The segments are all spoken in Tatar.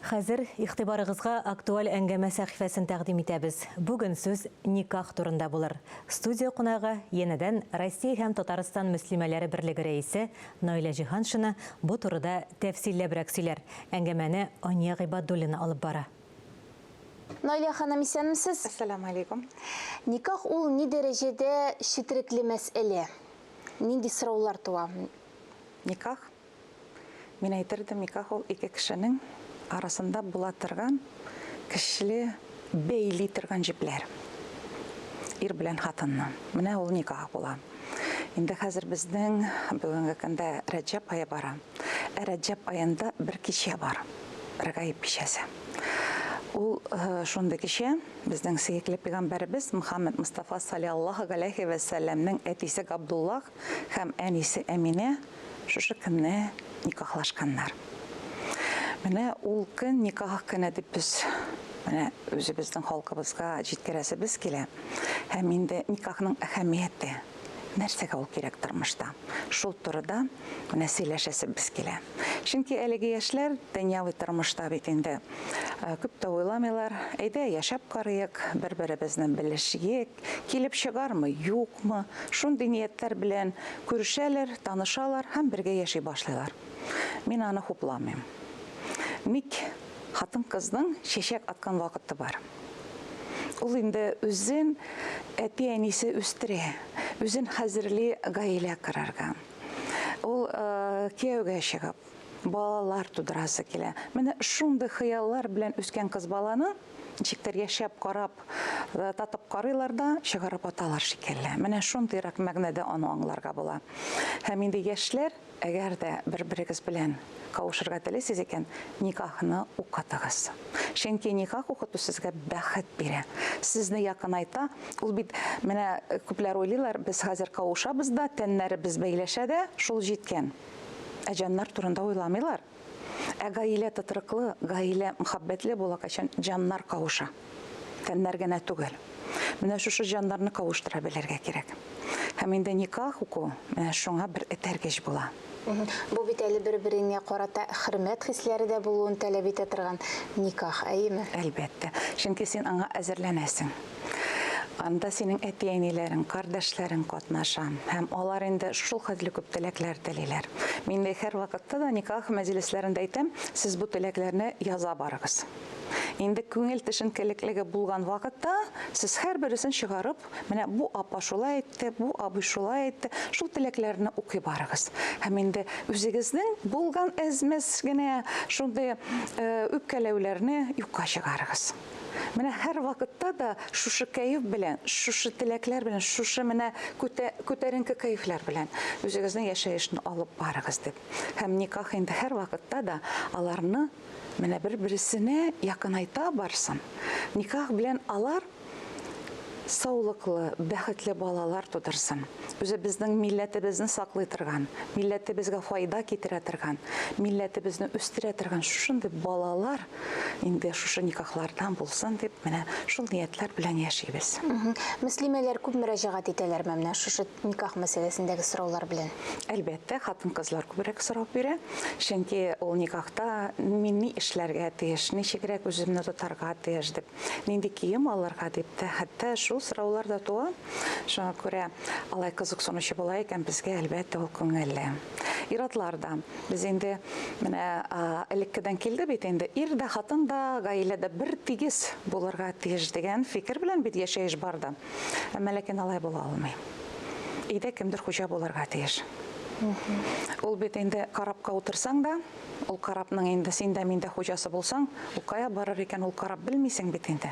Хәзер игътибарыгызга актуаль әңгәмә сәхифәсен тәкъдим итәбез. Бүген сүз никах турында булыр. Студия кунагы, янәдән Россия һәм Татарстан мөслимәләре берлеге рәисе Наилә Җиһаншина бу турыда тәфсилләбрәк сөйләр. Әңгәмәне Ания Гыйбадуллина алып бара. Наилә ханым, исәнмесез? Әссәламү алейкум. Никах ул ни дәрәҗәдә четерекле мәсьәлә? Нинди сораулар туа? Никах, мин әйтер идем, никах ул ике кешенең арасында була торган көчле бәйли торган җепләр. Ир белән хатынны. Менә ул никах була. Инде хәзер безнең бүгенге көндә Рәҗәб ае бара. Ә Рәҗәб аенда бер кичә бар. Рәгаиб кичәсе. Ул э, шундый кичә, безнең сөекле пәйгамбәребез Мөхәммәд Мостафа саллаллаһу галәйһи вә сәлләмнең әтисе Габдуллах һәм әнисе Әминә шушы көнне никахлашканнар. Менә ул көн никах көне дип без менә үзебезнең халкыбызга җиткерәсебез килә. Һәм инде никахның әһәмияте, нәрсәгә ул кирәк тормышта? Шул турыда менә сөйләшәсебез килә. Чөнки әлеге яшьләр дөньяви тормышта бит инде э, күп тә уйламыйлар. Әйдә, яшәп карыйк, бер-беребезне белешик, килеп чыгармы, юкмы? Шундый ниятләр белән күрешәләр, танышалар һәм бергә яши башлыйлар. Мин аны хупламыйм. Ник хатын-кызның чәчәк аткан вакыты бар. Ул инде үзен әти-әнисе үстерә, үзен хәзерли гаилә корырга. Ул э, кияүгә чыгып, балалар тудырасы килә. Менә шундый хыяллар белән үскән кыз баланы ничектер яшәп карап, э, татып карыйлар да, чыгарып аталар шикелле. Менә шундыйрак мәгънәдә аны аңларга була. Һәм инде яшьләр Әгәр дә бер-берегез белән кавышырга телисез икән, никахны укытыгыз. Чөнки никах укыту сезгә бәхет бирә, сезне якынайта. Ул бит, менә күпләр уйлыйлар, без хәзер кавышабыз да, тәннәребез бәйләшә дә, шул җиткән. Ә җаннар турында уйламыйлар. Ә гаилә тотрыклы, гаилә мөхәббәтле була, кайчан җаннар кавыша. Тәннәр генә түгел. Менә шушы җаннарны кавыштыра белергә кирәк. Һәм инде никах уку менә шуңа бер этәргеч була. Бу бит әле бер-береңә карата хөрмәт хисләре дә булуын таләп итә торган никах, әйеме? Әлбәттә. Чөнки син аңа әзерләнәсең. Анда синең әти-әниләрең, кардәшләрең катнаша. Һәм алар инде шул хәтле күп теләкләр телиләр. Мин дә һәрвакытта да никах мәҗлесләрендә әйтәм, сез бу теләкләрне яза барыгыз. Инде күңел төшенкелеклеге булган вакытта сез һәрбересен чыгарып, менә бу апа шулай әйтте, бу абый шулай әйтте, шул теләкләрне укый барыгыз. Һәм инде үзегезнең булган әз-мәз генә шундый э, үпкәләүләрне юкка чыгарыгыз. Менә һәрвакытта да шушы кәеф белән, шушы теләкләр белән, шушы менә күтәренке кәефләр белән үзегезнең яшәешне алып барыгыз дип. Һәм никах инде һәрвакытта да аларны Менә бер-берсенә якынайта барсын. Никах белән алар саулыклы, бәхетле балалар тудырсын. Үзебезнең милләтебезне саклый торган, милләтебезгә файда китерә торган, милләтебезне үстерә торган шушындый балалар инде шушы никахлардан булсын дип, менә шул ниятләр белән яшибез. Мөслимәләр күп мөрәҗәгать итәләрме менә шушы никах мәсьәләсендәге сораулар белән? Әлбәттә, хатын-кызлар күбрәк сорау бирә. Чөнки ул никахта мин ни эшләргә тиеш, ничегрәк үземне тотарга тиеш дип, нинди кием алырга дип тә, хәтта шул сораулар да туа. Шуңа күрә алай кызыксынучы була икән, безгә, әлбәттә, ул күңелле. Ир-атлар да. Без инде менә элеккедән килде бит инде, ир дә, хатын да гаиләдә бер тигез булырга тиеш дигән фикер белән бит яшәеш барды. Әмма ләкин алай була алмый. Өйдә кемдер хуҗа булырга тиеш. Ул бит инде корабка утырсаң да, ул корабның инде син дә мин дә хуҗасы булсаң, ул кая барыр икән, ул кораб белмисең бит инде.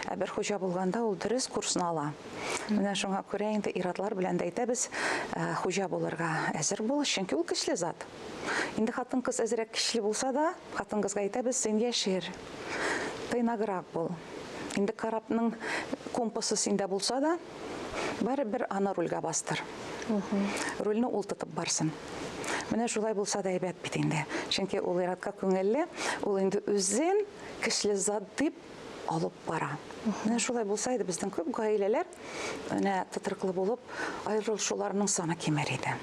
Ә бер хуҗа булганда ул дөрес курсны ала. Менә шуңа күрә инде ир-атлар белән дә әйтәбез, э, хуҗа булырга әзер бул, чөнки ул көчле зат. Инде хатын-кыз әзрәк көчле булса да, хатын-кызга әйтәбез, син яшер, тыйнаграк бул. Инде корабның компасы синдә булса да, барыбер аны рульгә бастыр. Рульне ул тотып барсын. Менә шулай булса да әйбәт бит инде. Чөнки ул ир-атка күңелле, ул инде үзен көчле зат дип алып бара. Менә шулай булса иде, безнең күп гаиләләр менә тотрыклы булып, аерылышуларның саны кимер иде.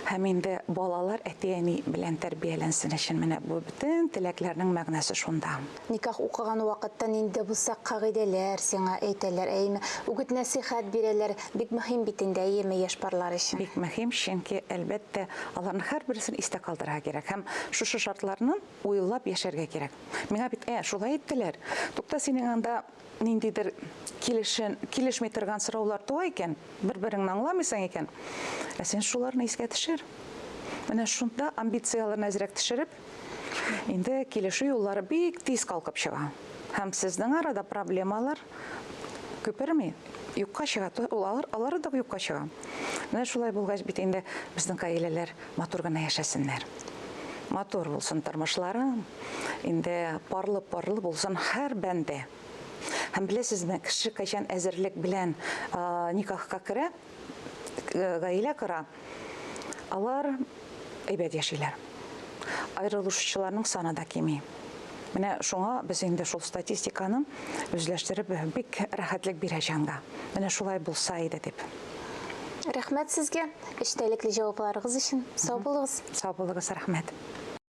Һәм инде балалар әти-әни белән тәрбияләнсен өчен менә бу бөтен теләкләрнең мәгънәсе шунда. Никах укыган вакытта нинди дә булса кагыйдәләр сиңа әйтәләр, әйеме? Үгет-нәсыйхәт бирәләр. Бик мөһим бит инде, әйеме, яшь парлар өчен? Бик мөһим, чөнки, әлбәттә, аларның һәрберсен истә калдырырга кирәк һәм шушы шартларны уйлап яшәргә кирәк. Миңа бит, ә, шулай әйттеләр. Тукта, синең анда ниндидер килешен, килешми торган сораулар туа икән, бер-береңне аңламыйсың икән, ә син шуларны искә төшер. Менә шунда амбицияләрне әзрәк төшереп, инде килешү юллары бик тиз калкып чыга. Һәм сезнең арада проблемалар күперми, юкка чыга. Ул алар, алары да юкка чыга. Менә шулай булгач бит инде безнең гаиләләр матур гына яшәсеннәр. Матур булсын тормышлары, инде парлы-парлы булсын һәр бәндә. Һәм беләсезме, кеше кайчан әзерлек белән никахка керә, гаилә кора, алар әйбәт яшиләр. Аерылышучыларның саны да кими. Менә шуңа без инде шул статистиканы үзләштереп бик рәхәтлек бирә җанга. Менә шулай булса иде дип. Рәхмәт сезгә эчтәлекле җавапларыгыз өчен. Сау булыгыз. Сау булыгыз, рәхмәт.